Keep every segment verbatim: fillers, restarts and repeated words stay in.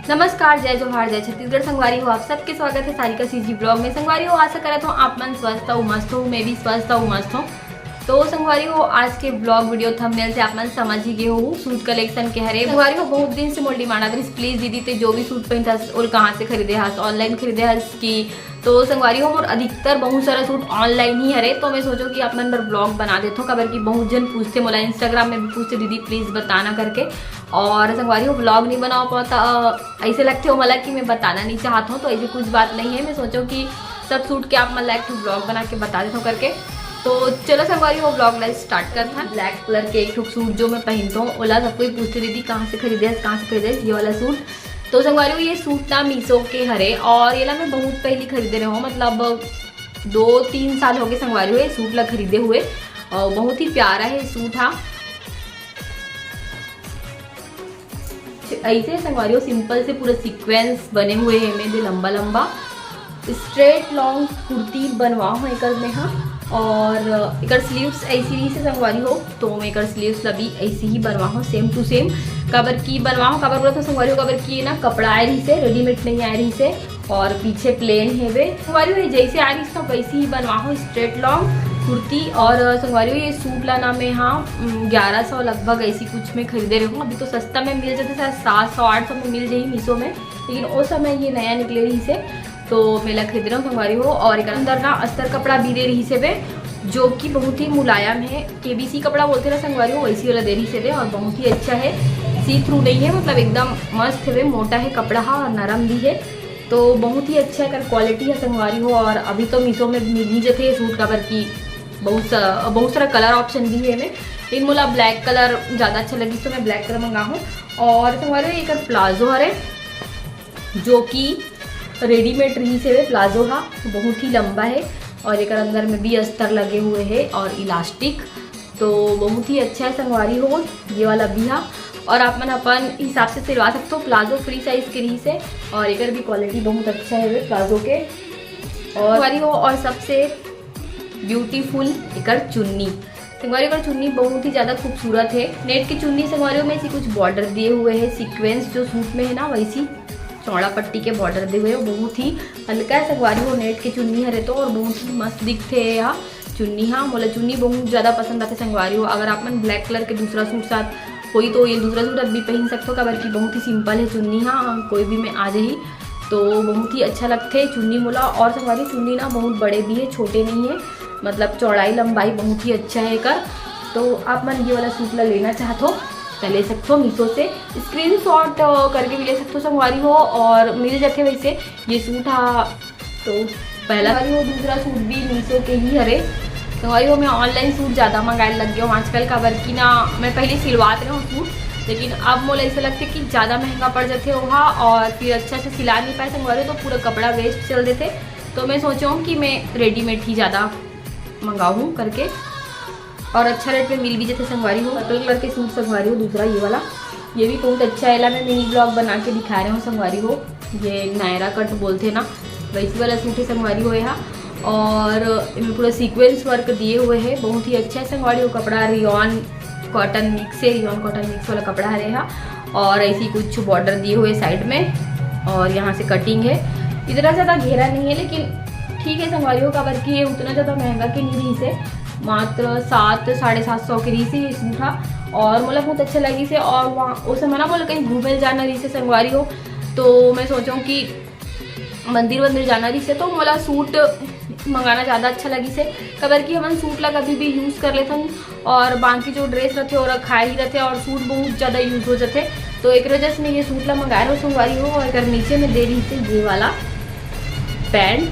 नमस्कार, जय जोहार, जय छत्तीसगढ़। संगवारी हो, आप सबके स्वागत है सारिका सीजी ब्लॉग में। संगवारी हो, आशा करत हूँ आप मन स्वस्थ हो, मस्त हो, मैं भी स्वस्थ हूँ, मस्त हूँ। तो संगवारी हो, आज के ब्लॉग वीडियो थंबनेल से आप मन समझ ही गए हो, सूट कलेक्शन के हरे। संगवारी हो, बहुत दिन से मोर डिमांड आत रहिस, प्लीज दीदी, ते जो भी सूट पहनथस, ओला कहाँ से खरीदे हस, ऑनलाइन खरीदे हस कि? तो संगवारी हो, मोर अधिकतर बहुत सारा सूट ऑनलाइन ही हरे, तो मैं सोचो कि आप मन बर ब्लॉग बना देथो, काबर कि बहुत जन पूछते मोला, इंस्टाग्राम में भी पूछते, दीदी प्लीज बताना करके। और संगवारी हो, ब्लॉग नहीं बना पाता, अ, ऐसे लगते हो मला कि मैं बताना नहीं चाहत हूँ, तो ऐसी कुछ बात नहीं है। मैं सोचो कि सब सूट के आप मन ला एक ठो ब्लॉग बना के बता देथो करके। तो चलो संगवारी हो, ब्लॉग ला स्टार्ट करथन। ब्लैक कलर के एक ठो सूट जो मैं पहनता हूँ, ओला सब कोई पूछते, दीदी कहाँ से खरीदे हस, कहाँ से खरीदे हस ये वाला सूट। तो संगवारी हो, ये सूट ना मीशो के हरे और ये ला मैं बहुत पहली खरीदे रहे हूँ, मतलब दो तीन साल हो गए संगवारी हो ये सूट ला खरीदे हुए। और बहुत ही प्यारा है सूट हा। ऐसे संगवारी हो, सिंपल से पूरा सीक्वेंस बने हुए हैं में दे लंबा लंबा स्ट्रेट लॉन्ग कुर्ती बनवा हूँ एकर में, हाँ। और एकर स्लीव्स ऐसी रहिस हे संगवारी हो, तो मैं एकर स्लीव्स ला भी ऐसी ही बनवा हूँ, सेम टू सेम। काबर की बनवा हूँ, काबर बोला था संगवारी हो, काबर की ये ना कपड़ा आए रहिस हे, रेडीमेड नहीं आए रहिस हे। और पीछे प्लेन हेवे संगवारी हो, जैसे आए रहिस ना वैसी ही बनवा हूँ स्ट्रेट लॉन्ग कुर्ती। और संगवारी हो, ये सूट ला ना मैं, हाँ, ग्यारह सौ लगभग ऐसी कुछ में खरीदे रहे हूँ। अभी तो सस्ता में मिल जाते, शायद सात सौ आठ सौ में मिल जाही मीशो में, लेकिन ओ समय ये नया निकले रहिस हे, तो मैं ला खरीद रहे हूँ संगवारी हो। और एकर अंदर ना अस्तर कपड़ा भी दे रहिस हे बे, जो कि बहुत ही मुलायम है। केबीसी कपड़ा बोलते ना संगवारी हो, वैसी वाला दे रहिस हे बे, और बहुत ही अच्छा है, सी थ्रू नहीं है, मतलब एकदम मस्त है बे, मोटा है कपड़ा हा और नरम भी है, तो बहुत ही अच्छा एकर क्वालिटी है संगवारी हो। और अभी तो मीशो में मिल ही जथे ये सूट, काबर की बहुत सा, बहुत सारा कलर ऑप्शन भी है में, लेकिन मोला ब्लैक कलर ज़्यादा अच्छा लगिस, तो मैं ब्लैक कलर मंगा हूँ। और संगवारी हो, एकर प्लाजो हरे, जो कि रेडीमेड रहिस हे प्लाजो हा, बहुत ही लंबा है और एकर अंदर में भी अस्तर लगे हुए हैं और इलास्टिक, तो बहुत ही अच्छा है संगवारी हो ये वाला भी हा। और आप मन अपन हिसाब से सिलवा सकते हो। प्लाजो फ्री साइज के रहिस हे और एकर भी क्वालिटी बहुत अच्छा है प्लाजो के। और संगवारी हो, और सबसे ब्यूटीफुल एकर चुन्नी। संगवारी, एकर चुन्नी बहुत ही ज़्यादा खूबसूरत है। नेट की चुन्नी संगवारी हो में ऐसी कुछ बॉर्डर दिए हुए हैं, सीक्वेंस जो सूट में है ना वैसी चौड़ा पट्टी के बॉर्डर दिए हुए हैं, बहुत ही हल्का है संगवारी हो। नेट की चुन्नी हरे तो और बहुत ही मस्त दिखते है यह चुन्नी। हाँ, मोला चुन्नी बहुत ज़्यादा पसंद आते संगवारी हो। अगर आप मन ब्लैक कलर के दूसरा सूट साथ कोई तो ये दूसरा सूट अब भी पहन सकते हो, काबर की बहुत ही सिंपल है चुन्नी। हाँ, कोई भी में आ जाही तो बहुत ही अच्छा लगथे चुन्नी मोला। और संगवारी, चुन्नी ना बहुत बड़े भी है, छोटे नहीं है, मतलब चौड़ाई लंबाई बहुत ही अच्छा है एकर। तो आप मन ये वाला सूट ला लेना चाहत हो तो ले सकते हो मीशो से, स्क्रीनशॉट करके भी ले सकते हो संगवारी हो, और मिल जाथे वैसे ये सूट हा। तो पहला संगवारी हो, दूसरा सूट भी मीशो के ही हरे। संगवारी हो, मैं ऑनलाइन सूट ज़्यादा मंगाए लग गई हूँ आजकल, काबर की ना मैं पहले सिलवात रहे हूँ सूट, लेकिन अब मोला ऐसा लगता है कि ज़्यादा महंगा पड़ जाते वहाँ और फिर अच्छा से सिला नहीं पाए संगवारी हो, तो पूरा कपड़ा वेस्ट चल देते। तो मैं सोचा हूँ कि मैं रेडीमेड ही ज़्यादा मंगाऊँ करके, और अच्छा रेट में मिल भी जाते संगवारी हो। पर्पल कलर के सूट संगवारी हो, दूसरा ये वाला, ये भी बहुत अच्छा है। ला मैं मिनी ब्लॉग बना के दिखा रहे हूँ संगवारी हो, ये नायरा कट बोलते ना, वैसी वाला सूट है संगवारी हो यहाँ। और इनमें पूरा सीक्वेंस वर्क दिए हुए हैं, बहुत ही अच्छा है संगवारी हो। कपड़ा रियॉन कॉटन मिक्स है, रियॉन कॉटन मिक्स वाला कपड़ा हरे हा। और ऐसी कुछ बॉर्डर दिए हुए साइड में, और यहाँ से कटिंग है। इतना ज़्यादा घेरा नहीं है, लेकिन ठीक है संगवारी हो, काबर कि ये उतना ज़्यादा महंगा के नहीं रहिस हे, मात्र सात, साढ़े सात सौ के रहिस हे ये सूट हा। और मोला बहुत अच्छा लगिस हे। और वहाँ उस समय ना मोला कहीं घूमे जाना रहिस हे संगवारी हो, तो मैं सोचा हूँ कि मंदिर वंदिर जाना रहिस हे, तो मोला सूट मंगाना ज़्यादा अच्छा लगिस हे, काबर कि हमन सूट ला कभी भी यूज़ कर लेथन और बाकी जो ड्रेस रथे ओला खाए ही रथे और सूट बहुत ज़्यादा यूज़ हो जाथे। तो एक वजह से मैं ये सूट ला मंगाए रहो संगवारी हो। और एकर नीचे में दे रहिस हे ये वाला पैंट,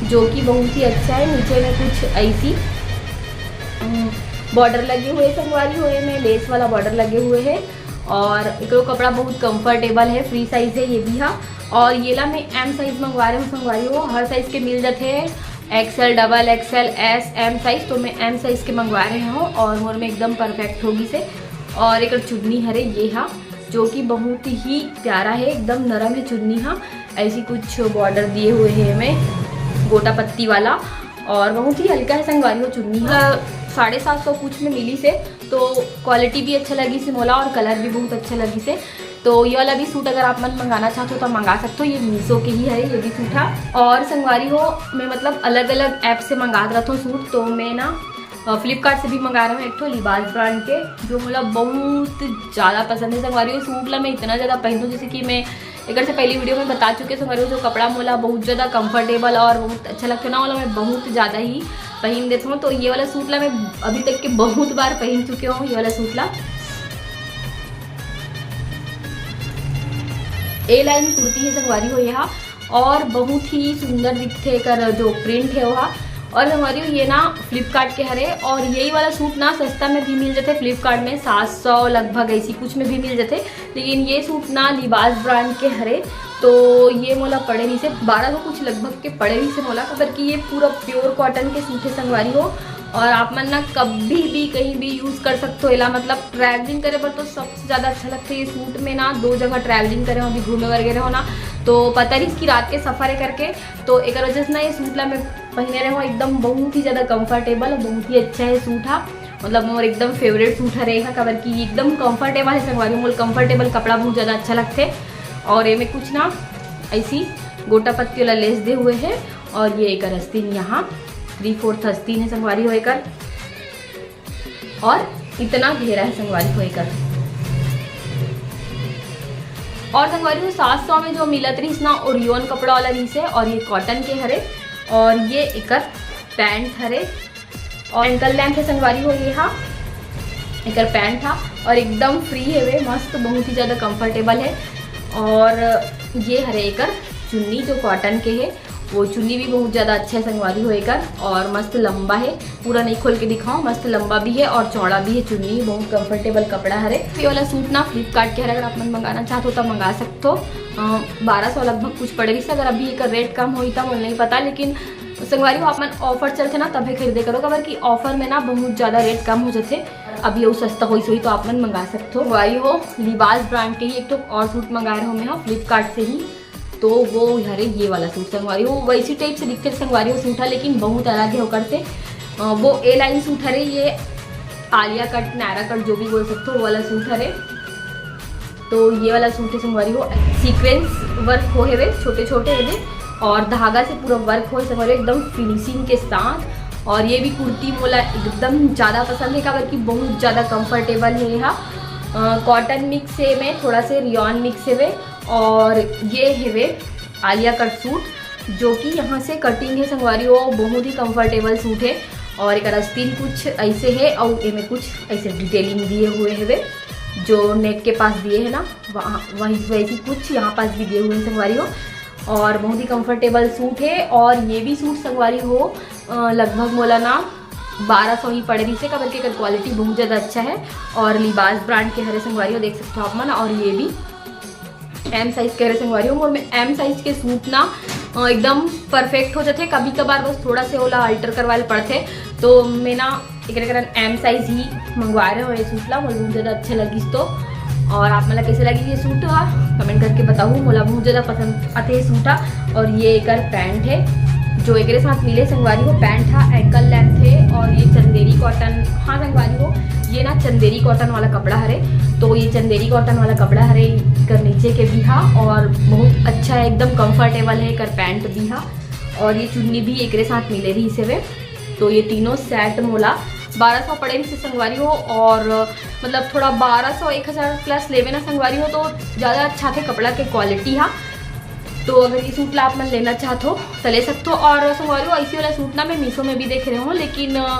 जो कि बहुत ही अच्छा है। नीचे में कुछ ऐसी बॉर्डर लगे हुए संगवारी हो, में लेस वाला बॉर्डर लगे हुए है। और एकरो कपड़ा बहुत कंफर्टेबल है, फ्री साइज है ये भी हा। और ये ला मैं एम साइज मंगवा रहे हूँ संगवारी हो, हर साइज के मिल जाते हैं, XL, double XL, S, M size. तो मैं एम साइज के मंगवा रहे हूँ और मोर में एकदम परफेक्ट होगी से। और एक चुन्नी हरे ये हा, जो कि बहुत ही प्यारा है, एकदम नरम है चुन्नी हा। ऐसी कुछ बॉर्डर दिए हुए हैं में गोटा पत्ती वाला, और बहुत ही हल्का है संगवारी हो चुन्नी हा। साढ़े सात सौ कुछ में मिली से, तो क्वालिटी भी अच्छा लगी से मोला और कलर भी बहुत अच्छा लगी से। तो ये वाला भी सूट अगर आप मन मंगाना चाहत हो तो मंगा सकते हो, ये मीशो के ही है ये भी सूट हा। और संगवारी हो, मैं मतलब अलग अलग ऐप से मंगात रहत हूँ सूट, तो मैं ना फ्लिपकार्ट से भी मंगा रहे हूँ एक ठो लिबास ब्रांड के, जो मोला बहुत ज़्यादा पसंद है संगवारी हो। सूट ला मैं इतना ज़्यादा पहनती हूँ, जैसे कि मैं एक से पहली वीडियो में बता चुके संगवारी हो, जो कपड़ा मोला बहुत ज़्यादा कंफर्टेबल और बहुत अच्छा लगता है ना, वाला मैं बहुत ज़्यादा ही पहन देती हूँ। तो ये वाला सूट ला मैं अभी तक के बहुत बार पहन चुके हूँ, ये वाला सूट ला। ए लाइन कुर्ती है संगवारी हो यहाँ, और बहुत ही सुंदर दिखथे एकर जो प्रिंट है वहा। और संगवारी हो, ये ना फ्लिपकार्ट के हरे, और यही वाला सूट ना सस्ता में भी मिल जाते फ्लिपकार्ट में, सात सौ लगभग ऐसी कुछ में भी मिल जाते। लेकिन ये सूट ना लिबास ब्रांड के हरे, तो ये मोला पड़े रहिसे बारह सौ कुछ लगभग के पड़े रहिसे मोला, काबर कि ये पूरा प्योर कॉटन के सूट है संगवारी हो। और आप मन ना कभी भी कहीं भी यूज़ कर सकते हो एला, मतलब ट्रैवलिंग करे बर तो सबसे ज़्यादा अच्छा लगता है ये सूट में ना। दो जगह ट्रैवलिंग करे हो, अभी घूमे बर गए रहो ना, तो पता नहीं इसकी रात के सफ़र है करके, तो एक वजह से ना ये सूट ला मैं पहने रहे हो, एकदम बहुत ही ज़्यादा कंफर्टेबल, बहुत ही अच्छा है सूट हा। मतलब मोर एकदम फेवरेट सूट हरे हा, काबर कि एकदम कंफर्टेबल है संगवारी, मोर कंफर्टेबल कपड़ा बहुत ज़्यादा अच्छा लगथे। और एमे कुछ ना ऐसी गोटा पत्ती वाला लेस दे हुए है, और ये एकर अस्तीन यहाँ थ्री फोर्थ अस्तीन है संगवारी हो एकर, और इतना घेरा है संगवारी हो एकर। और संगवारी हो, सात सौ में जो मिलत रहिस ना, ओरियोन कपड़ा वाला रहिस है, और ये कॉटन के हरे, और ये एकर पैंट हरे, और एंकल लेंथ है संगवारी हो ये हा, एकर पैंट हा, और एकदम फ्री हेवे, मस्त, बहुत ही ज़्यादा कंफर्टेबल है। और ये हरे एकर चुन्नी जो कॉटन के है, वो चुन्नी भी बहुत ज़्यादा अच्छा है संगवारी हो एकर, और मस्त लंबा है, पूरा नहीं खोल के दिखाओ, मस्त लंबा भी है और चौड़ा भी है चुन्नी, बहुत कंफर्टेबल कपड़ा हरे। ये वाला सूट ना फ्लिपकार्ट के हरे, अगर आप मन मंगाना चाहत हो तो मंगा सकते हो। बारह सौ लगभग कुछ पड़े रहिस, अगर अभी एकर रेट कम होई तब नहीं पता, लेकिन संगवारी हो, आप मन ऑफर चलथे ना तभे खरीदे करो, काबर कि ऑफर में ना बहुत ज़्यादा रेट कम हो जाथे। अभी वो सस्ता होइस होई तो आप मन मंगा सकते हो। संगवारी हो, लिबास ब्रांड के ही एक ठो और सूट मंगाए रहो मैं हा फ्लिपकार्ट से ही, तो वो हरे ये वाला सूट संगवारी हो, वैसी टाइप से दिखते संगवारी हो सूट है, लेकिन बहुत अलग है ओकर से। अ, वो ए लाइन सूट हरे, ये आलिया कट, नायरा कट जो भी बोल सकते हो, वो वाला सूट हरे। तो ये वाला सूट है संगवारी हो, सीक्वेंस वर्क हो हेवे, छोटे छोटे हेवे और धागा से पूरा वर्क हो संगवारी हो, एकदम फिनिशिंग के साथ। और ये भी कुर्ती मोला एकदम ज़्यादा पसंद है, काबर कि बहुत ज़्यादा कंफर्टेबल है यहाँ। कॉटन मिक्स है में, थोड़ा से रियॉन मिक्स हेवे। और ये हेवे आलिया कट सूट, जो कि यहाँ से कटिंग है संगवारी हो, बहुत ही कंफर्टेबल सूट है। और एक आस्तीन कुछ ऐसे है और एमे कुछ ऐसे डिटेलिंग दिए हुए हेवे, जो नेक के पास दिए है ना, वहाँ वही वैसी कुछ यहाँ पास भी दिए हुए हैं संगवारी हो। और बहुत ही कंफर्टेबल सूट है। और ये भी सूट संगवारी हो, अ, लगभग मोला ना बारह सौ ही पड़े रहिसे, काबर के एकर क्वालिटी बहुत ज़्यादा अच्छा है। और लिबास ब्रांड के हरे संगवारी हो, देख सकते हो आप मन। और ये भी एम साइज के हरे संगवारी हो, मोर में एम साइज के सूट ना, अ, एकदम परफेक्ट हो जाथे। कभी कभार बस थोड़ा से ओला अल्टर करवाए ल पड़थे, तो मैं ना एकरे कारण एम साइज ही मंगवाए रहे हो ये सूट ला, मोला बहुत ज़्यादा अच्छा लगिस। तो और आप मन ला कैसे लगिस ये सूट हा, कमेंट करके बताओ। मोला बहुत ज़्यादा पसंद आथे ये सूट हा। और ये एकर पैंट है जो एकरे साथ मिले संगवारी हो, पैंट हा एंकल लेंथ है और ये चंदेरी कॉटन, हाँ संगवारी हो, ये ना चंदेरी कॉटन वाला कपड़ा हरे। तो ये चंदेरी कॉटन वाला कपड़ा हरे, एकर नीचे के भी हा और बहुत अच्छा है, एकदम कंफर्टेबल है एकर पैंट भी हा। और ये चुन्नी भी एकरे साथ मिले रहिस हेवे। तो ये तीनों सेट मोला बारह सौ पड़े रहिसे संगवारी हो। और मतलब थोड़ा बारह सौ एक हज़ार प्लस लेवे ना संगवारी हो, तो ज़्यादा अच्छा थे कपड़ा के क्वालिटी हा। तो अगर ये सूट ला आप मन लेना चाहत हो तो ले सकते हो। और संगवारी हो, ऐसी वाला सूट ना मैं मीशो में भी देख रहे हूँ, लेकिन अ,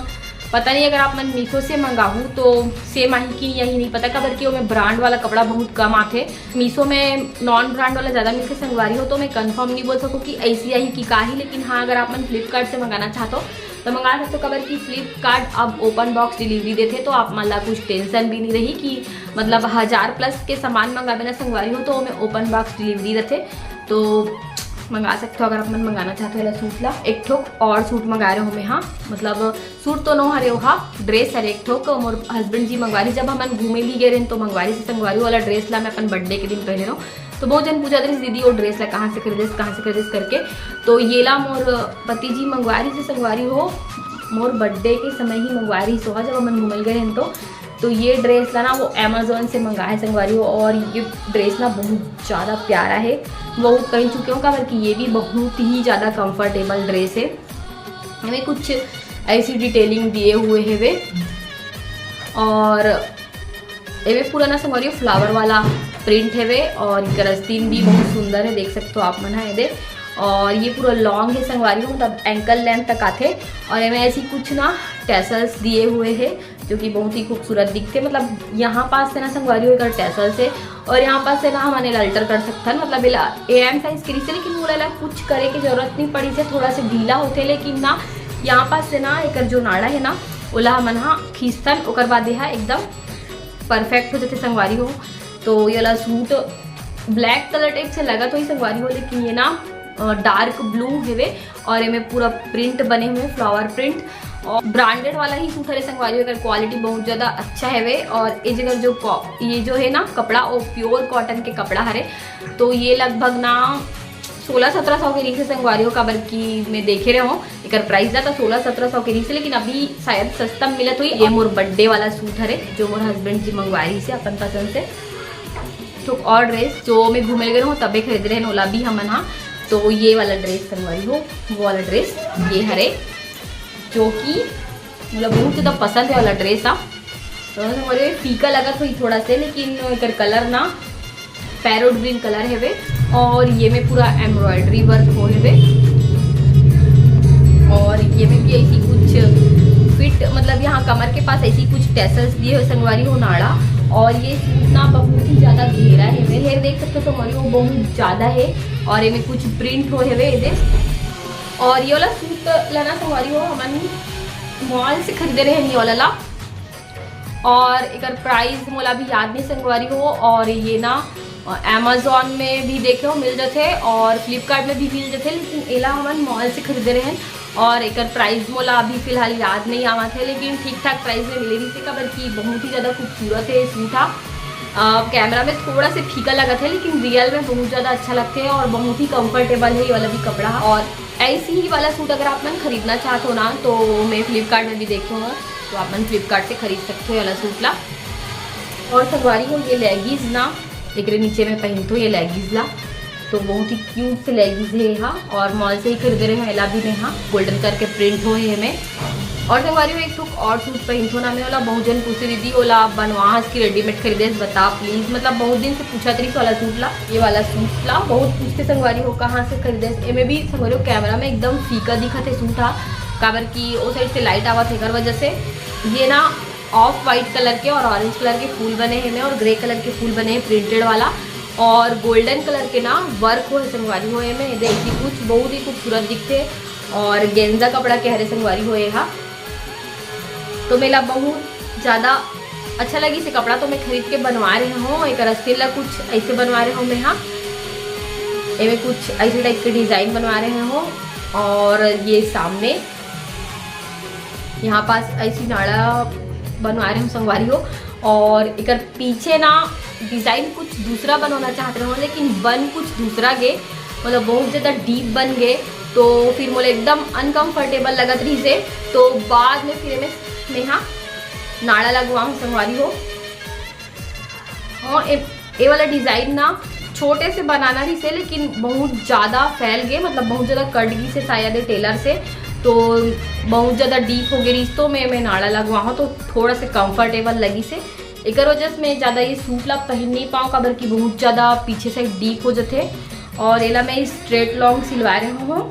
पता नहीं अगर आप मन मीशो से मंगाहू तो सेम आही कि यही नहीं पता, काबर कि ओमे ब्रांड वाला कपड़ा बहुत कम आथे। मीशो में नॉन ब्रांड वाला ज़्यादा मिलथे संगवारी हो, तो मैं कंफर्म नहीं बोल सकूँ कि ऐसी आही कि का ही। लेकिन हाँ, अगर आप मन फ्लिपकार्ट से मंगाना चाहत हो तो मंगा सकते हो, काबर कि फ्लिपकार्ट अब ओपन बॉक्स डिलीवरी देथे, तो आप मन ला कुछ टेंशन भी नहीं रही कि मतलब हज़ार प्लस के सामान मंगाबे ना संगवारी हो, तो ओमे ओपन बॉक्स डिलीवरी रहथे। तो मंगा सकते हो अगर आप मन मंगाना चाहते हो एला सूट ला। एक ठोक और सूट मंगाए रहो मैं, हाँ, मतलब सूट तो नो हरे, ओहा ड्रेस हरे एक ठोक, मोर हस्बैंड जी मंगवारी, जब हमन घूमे भी गए रहे तो मंगवारी से संगवारी वाला ड्रेस ला मैं अपन बर्थडे के दिन पहने रहो। तो बहुत जन पूछा रहिस, "दीदी, वो ड्रेस ला कहाँ से खरीदेस, कहाँ से खरीदेस?" करके। तो ये ला मोर पति जी मंगवारी से संगवारी हो, मोर बर्थडे के समय ही मंगवारी से, जब हमन घूमे गए रहे तो तो ये ड्रेस ला ना वो Amazon से मंगाए हे संगवारी हो, और ये ड्रेस ना बहुत ज़्यादा प्यारा हे, बहुत कही चुके हो, काबर कि ये भी बहुत ही ज़्यादा कंफर्टेबल ड्रेस हे। एमे कुछ ऐसी डिटेलिंग दिए हुए हेवे, और एमे पूरा ना संगवारी हो फ्लावर वाला प्रिंट हेवे, और एकर आस्तीन भी बहुत सुंदर हे, देख सकते हो आप मन ह एदे। और ये पूरा लॉन्ग हे संगवारी हो, मतलब एंकल लेंथ तक आथे, और एमे ऐसी कुछ ना टैसल्स दिए हुए हे, जो कि बहुत ही खूबसूरत दिखथे। मतलब यहाँ पास से ना संगवारी हो एकर टैसल्स हे, और यहाँ पास से ना हमन एला अल्टर कर सकथन, मतलब एला एम साइज के रहिसे, लेकिन मोला एला कुछ करे के जरूरत नहीं पड़िस हे, थोड़ा से ढीला होथे, लेकिन ना यहाँ पास से ना एकर जो नाड़ा हे ना, ओला हमन हा खींचथन, ओकर बाद एहा एकदम परफेक्ट हो जाथे संगवारी हो। तो ये वाला सूट ब्लैक कलर टाइप से लगत होही संगवारी हो, लेकिन ये ना डार्क ब्लू हेवे, और एमे पूरा प्रिंट बने हुए, फ्लावर प्रिंट, और ब्रांडेड वाला ही सूट हरे संगवारी हो। एकर क्वालिटी बहुत ज़्यादा अच्छा हेवे, और ये जगह जो कॉ-, ये जो हे ना कपड़ा, वो प्योर कॉटन के कपड़ा हरे, तो ये लगभग ना सोलह सत्रह सौ के रहिसे संगवारी हो, काबर कि मैं देखे रहे हूँ एकर प्राइस ला, तो सोलह सत्रह सौ के रहिसे, लेकिन अभी शायद सस्ता मिलत होही। ये मोर बर्थडे वाला सूट हरे, जो मोर हस्बैंड जी मंगवाए रहिसे अपन पसंद से। तो और ड्रेस जो मैं घूमे गए रहूँ तबे खरीदे रहे, ओला भी हमन हा। तो ये वाला ड्रेस संगवारी हो, वो वाला ड्रेस ये हरे, जो कि मतलब बहुत ज़्यादा पसंद हे वाला ड्रेस हा। तो संगवारी हो फीका लगत होही थोड़ा से, लेकिन एकर कलर ना पैरोट ग्रीन कलर हेवे, और ये में पूरा एम्ब्रॉयडरी वर्क हो हेवे, और ये में भी ऐसी कुछ फिट, मतलब यहाँ कमर के पास ऐसी कुछ टैसल्स दिए हुए संगवारी हो नाड़ा। और ये सूट ना बहुत ही ज़्यादा घेरा हेवे, घेर देख सकते हो संगवारी हो बहुत ज़्यादा हे, और ये में कुछ प्रिंट हो हेवे एदे। और ये वाला सूट ला ना संगवारी हो हमन मॉल से खरीदे रहे ये वाला ला, और एकर प्राइस मोला अभी याद नहीं संगवारी हो। और ये ना अमेजोन में भी देखे हो मिल जाथे और फ्लिपकार्ट में भी मिल जाथे, लेकिन एला हमन मॉल से खरीदे रहेन और एकर प्राइस मोला अभी फिलहाल याद नहीं आवत हे, लेकिन ठीक ठाक प्राइस में मिले रहिसे, काबर कि बहुत ही ज़्यादा खूबसूरत हे सूट हा। अ, कैमरा में थोड़ा से फीका लगत हे, लेकिन रियल में बहुत ज़्यादा अच्छा लगथे और बहुत ही कंफर्टेबल हे ये वाला भी कपड़ा हा। और ऐसी ही वाला सूट अगर आप मन खरीदना चाहत हो ना, तो मैं फ्लिपकार्ट में भी देखे हो, तो आप मन फ्लिपकार्ट से खरीद सकते हो ये वाला सूट ला। और संगवारी हो, ये लेगिंग्स ना, एकरे नीचे में पहनथो ये लेगिंग्स ला, तो बहुत ही क्यूट से लेगिंग्स हे हा, और मॉल से ही खरीदे रहे हो एला भी मैं हा, गोल्डन करके प्रिंट हो हे में। और संगवारी हो, एक ठो और सूट पहनथो ना मैं, ओला बहुत जन पूछे, "दीदी, ओला बनवाहस कि रेडीमेड खरीदेस, बता प्लीज।" मतलब बहुत दिन से पूछत रहिस वाला सूट ला, ये वाला सूट ला बहुत पूछथे संगवारी हो, "कहाँ से खरीदेस?" एमे भी संगवारी हो, कैमरा में एकदम फीका दिखत हे सूट हा, काबर कि ओ साइड से लाइट आवत हे, एकर वजह से। ये ना ऑफ वाइट कलर के और ऑरेंज कलर के फूल बने हे में, और ग्रे कलर के फूल बने हे प्रिंटेड वाला, और गोल्डन कलर के ना वर्क हो हे संगवारी हो, एमे देखी कुछ बहुत ही खूबसूरत दिखथे, और गेंजा कपड़ा के हरे संगवारी हो ये हा। तो मेला बहुत ज़्यादा अच्छा लगिस ये कपड़ा, तो मैं खरीद के बनवा रहे हो। एकर आस्तीन ला कुछ ऐसे बनवा रहे हो मैं हा, एमे कुछ ऐसे टाइप के डिजाइन बनवा रहे हो, और ये सामने यहाँ पास ऐसी नाड़ा बनवा रहे हो संगवारी हो, और एकर पीछे ना डिजाइन कुछ दूसरा बनवाना चाहत रहे हो, लेकिन बन कुछ दूसरा गे, मतलब बहुत ज़्यादा डीप बन गे, तो फिर मोला एकदम अनकंफर्टेबल लगत रहिसे। तो बाद में फिर एमे मैं हा नाड़ा लगवा हूँ संगवारी हो। हाँ, ए, ए वाला डिजाइन ना छोटे से बनाना रहिसे, लेकिन बहुत ज़्यादा फैल गे, मतलब बहुत ज़्यादा कट गिसे शायद ये टेलर से, तो बहुत ज़्यादा डीप हो गे रहिस, तो मैं, मैं नाड़ा लगवा हूँ, तो थोड़ा से कंफर्टेबल लगिसे। एकर वजह से मैं ज़्यादा ये सूट ला पहन नहीं पाऊँ, काबर कि बहुत ज़्यादा पीछे से डीप हो जाथे, और एला मैं स्ट्रेट लॉन्ग सिलवा रहे हूँ।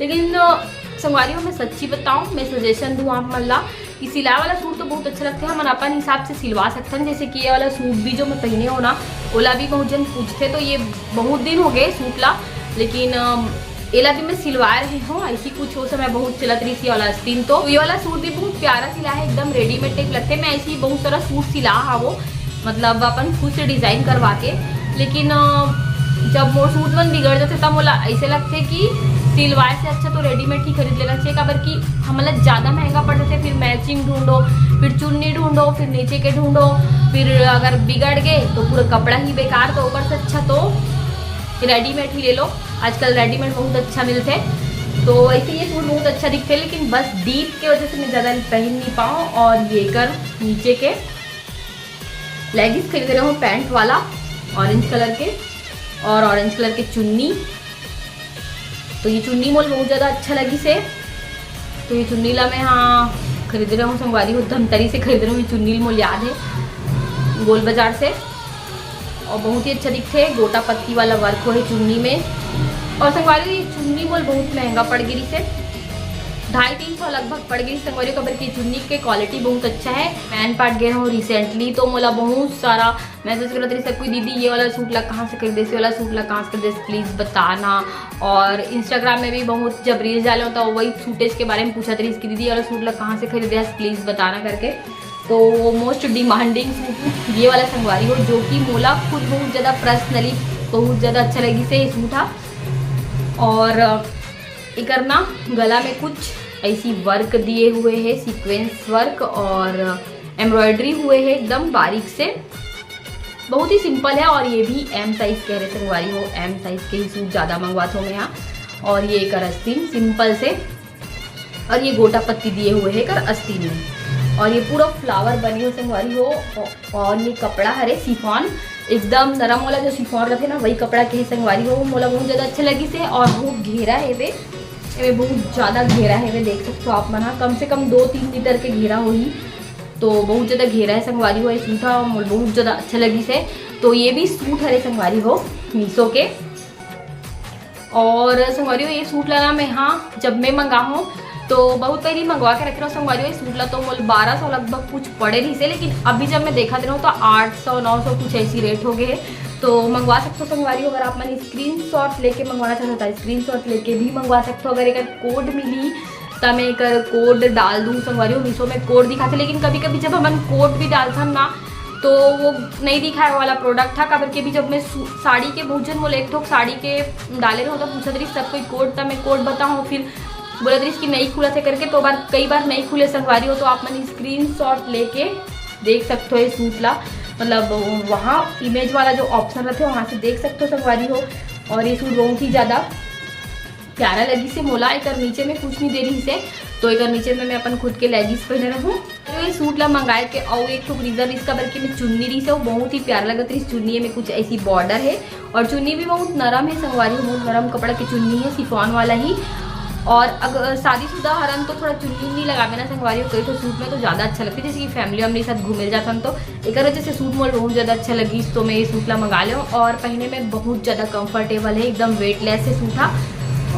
लेकिन, अ, संगवारी हो, मैं सच्ची बताऊँ, मैं सजेशन दूँ आप मन ला कि सिलाए वाला सूट तो बहुत अच्छा लगथे, हमन अपन हिसाब से सिलवा सकथन। जैसे कि ये वाला सूट भी जो मैं पहने हो ना, ओला भी बहुत जन पूछथे, तो ये बहुत दिन हो गए सूट ला, लेकिन, अ, एला भी मैं सिलवा रहे हूँ। ऐसी कुछ ओ समय बहुत चलत रहिस ये वाला आस्तीन, तो ये वाला सूट भी बहुत प्यारा सिला हे, एकदम रेडीमेड टाइप लगथे। मैं ऐसे ही बहुत सारा सूट सिला हवो, मतलब अपन खुद से डिजाइन करवा के, लेकिन, अ, जब मोर सूट मन बिगड़ जाथे, तब मोला ऐसे लगथे कि सिलवाए से अच्छा तो रेडीमेड ही खरीद लेना चाहिए, काबर कि हमन ला ज़्यादा महंगा पड़ जाथे। फिर मैचिंग ढूंढो, फिर चुन्नी ढूंढो, फिर नीचे के ढूंढो, फिर अगर बिगड़ गए तो पूरा कपड़ा ही बेकार। तो ओकर से अच्छा तो रेडीमेड ही ले लो, आजकल रेडीमेड बहुत अच्छा मिलथे। तो वैसे ये सूट बहुत अच्छा दिखते, लेकिन बस डीप के वजह से मैं ज़्यादा पहन नहीं पाऊँ। और ये कर नीचे के लेगिंग्स खरीद रहे हूँ, पैंट वाला ऑरेंज कलर के, और ऑरेंज कलर के चुन्नी। तो ये चुन्नी मोल बहुत ज़्यादा अच्छा लगिस हे। तो ये चुन्नी ला मैं हाँ खरीद रहे हूँ संगवारी हो, धमतरी से खरीद रहे हूँ। ये चुन्नी मोल याद है, गोल बाजार से। और बहुत ही अच्छा दिखते, गोटा पत्ती वाला वर्क हो है चुन्नी में। और संगवारी हो, ये चुन्नी मोल बहुत महंगा पड़ गिस हे, ढाई तीन सौ लगभग पड़ गिस हे संगवारी हो, काबर की चुन्नी के क्वालिटी बहुत अच्छा है। पहन पाट गए हूँ रिसेंटली, तो मोला बहुत सारा मैसेज करत रहिस सब कोई, "दीदी, ये वाला सूट ला कहाँ से खरीदे, ये वाला सूट ला कहाँ से खरीदे, प्लीज बताना।" और इंस्टाग्राम में भी बहुत जब रील्स डाले हों, तो वही सूटेज के बारे में पूछत रहिस कि "दीदी, ये वाला सूट ला कहाँ से खरीदे, प्लीज बताना" करके। तो वो मोस्ट डिमांडिंग सूट ये वाला संगवारी हो, जो कि मोला खुद बहुत ज़्यादा पर्सनली बहुत ज़्यादा अच्छा लगिस हे ये सूट हा। और एकर ना गला में कुछ ऐसी वर्क दिए हुए है, सीक्वेंस वर्क, और एम्ब्रॉयडरी हुए है एकदम बारीक से, बहुत ही सिंपल है। और ये भी एम साइज के हरे संगवारी हो, एम साइज के ही सूट ज़्यादा मंगवात हों मैं यहाँ। और ये एकर आस्तीन सिंपल से, और ये गोटा पत्ती दिए हुए है एकर आस्तीन में, और ये पूरा फ्लावर बने हो संगवारी हो। और ये कपड़ा हरे शिफॉन, एकदम नरम वाला जो शिफॉन रहिथे ना, वही कपड़ा के ही संगवारी हो। मोला बहुत ज़्यादा अच्छा लगिस हे। और बहुत घेरा हेवे, एमे बहुत ज़्यादा घेरा हेवे, देख सकते हो आप मन हा, कम से कम दो तीन मीटर के घेरा होही। तो बहुत ज़्यादा घेरा है संगवारी हो ये सूट हा, मोला बहुत ज़्यादा अच्छा लगिस हे। तो ये भी सूट हरे संगवारी हो मीशो के। और संगवारी हो, ये सूट ला ना मैं, हाँ, जब मैं मंगाहूँ तो बहुत पहले मंगवा के रखे रहों संगवारी हो। ये सूट ला तो मोल बारह सौ लगभग कुछ पड़े रहिस हे, लेकिन अभी जब मैं देखत रहों तो आठ सौ नौ सौ कुछ ऐसी रेट हो गए हे। तो मंगवा सकते हो संगवारी हो, अगर आप मन स्क्रीनशॉट लेके मंगवाना चाहते हो तो स्क्रीनशॉट लेके भी मंगवा सकते हो। अगर एकर कोड मिली तो मैं एकर कोड डाल दूँ संगवारी हो। मीशो में कोड दिखाथे, लेकिन कभी कभी जब हमन कोड भी डालथन ना तो वो नहीं दिखाए वाला प्रोडक्ट हा, काबर के भी जब मैं सू-, साड़ी के बहुत झन मोला एक ठोक साड़ी के डाले रहो तो पूछत रहिस सब कोई कोड, त मैं कोड बताहूँ, फिर बोलत रहिस कि नहीं खुलत हे करके। तो बार कई बार नहीं खुले संगवारी हो, तो आप मन स्क्रीनशॉट लेके देख सकते हो ये सूट ला, मतलब वहाँ इमेज वाला जो ऑप्शन रहिथे वहाँ से देख सकते हो संगवारी हो। और ये सूट बहुत ही ज़्यादा प्यारा लगिस हे मोला। एकर नीचे में कुछ नहीं दे रहिस हे, तो एकर नीचे में मैं अपन खुद के लेगिंग्स पहने रहूँ। तो ये सूट ला मंगाए के अउ एक ठो रीजन इसका बल्कि में चुन्नी रहिस हे, वो बहुत ही प्यारा लगत रहिस। चुन्नी में कुछ ऐसी बॉर्डर है और चुन्नी भी बहुत नरम है संगवारी हो, बहुत नरम कपड़ा की चुन्नी है, शिफॉन वाला ही। और अगर शादीशुदा हरन तो थोड़ा चुन्नी नहीं लगावे ना संगवारी हो, कई ठो सूट में तो ज़्यादा अच्छा लगता है, जैसे कि फैमिली वैमिली साथ घूमे जाथन तो एकर वजह से सूट मोल बहुत ज़्यादा अच्छा लगिस, तो मैं ये सूट ला मंगा लें। और पहने में बहुत ज़्यादा कंफर्टेबल है, एकदम वेटलेस है सूट हा।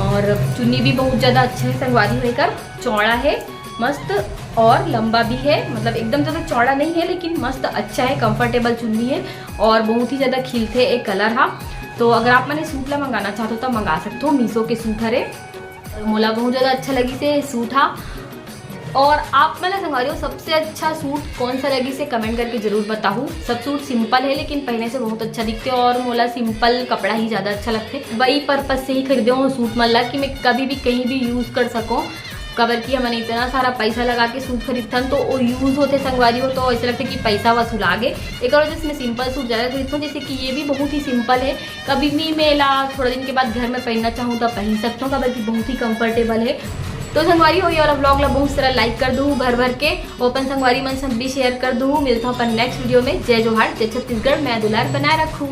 और चुन्नी भी बहुत ज़्यादा अच्छा है संगवारी हो, एकर चौड़ा है मस्त और लंबा भी है, मतलब एकदम ज़्यादा चौड़ा नहीं है लेकिन मस्त अच्छा है, कंफर्टेबल चुन्नी है और बहुत ही ज़्यादा खिलथे ए कलर हा। तो अगर आप मन सूट ला मंगाना चाहते हो तो मंगा सकते हो, मीशो के सूट हरे। मोला बहुत ज़्यादा अच्छा लगिस हे सूट हा। और आप मन ला संगवारी हो सबसे अच्छा सूट कौन सा लगिस हे कमेंट करके जरूर बताहू। सब सूट सिंपल है लेकिन पहने से बहुत अच्छा दिखते और मोला सिंपल कपड़ा ही ज़्यादा अच्छा लगते। वही पर्पस से ही खरीदे हूँ सूट मन ला कि मैं कभी भी कहीं भी यूज़ कर सकूँ, काबर कि हमन इतना सारा पैसा लगा के सूट खरीदथन तो वो यूज़ होते संगवारी हो, तो ऐसे लगते कि पैसा वसूला गे। एक वजह से मैं सिंपल सूट ज़्यादा खरीदता हूँ, जैसे कि ये भी बहुत ही सिंपल है, कभी भी मैं ला थोड़ा दिन के बाद घर में पहनना चाहूँ तो पहन सकता हूँ, काबर कि बहुत ही कंफर्टेबल है। तो संगवारी हो, ये वाला ब्लॉग ला बहुत सारा लाइक कर दू भर भर के, और अपन संगवारी मन संग भी शेयर कर दू। मिलता हूँ अपन नेक्स्ट वीडियो में। जय जोहार, जय छत्तीसगढ़, मैं दुलार बनाए रखूँ।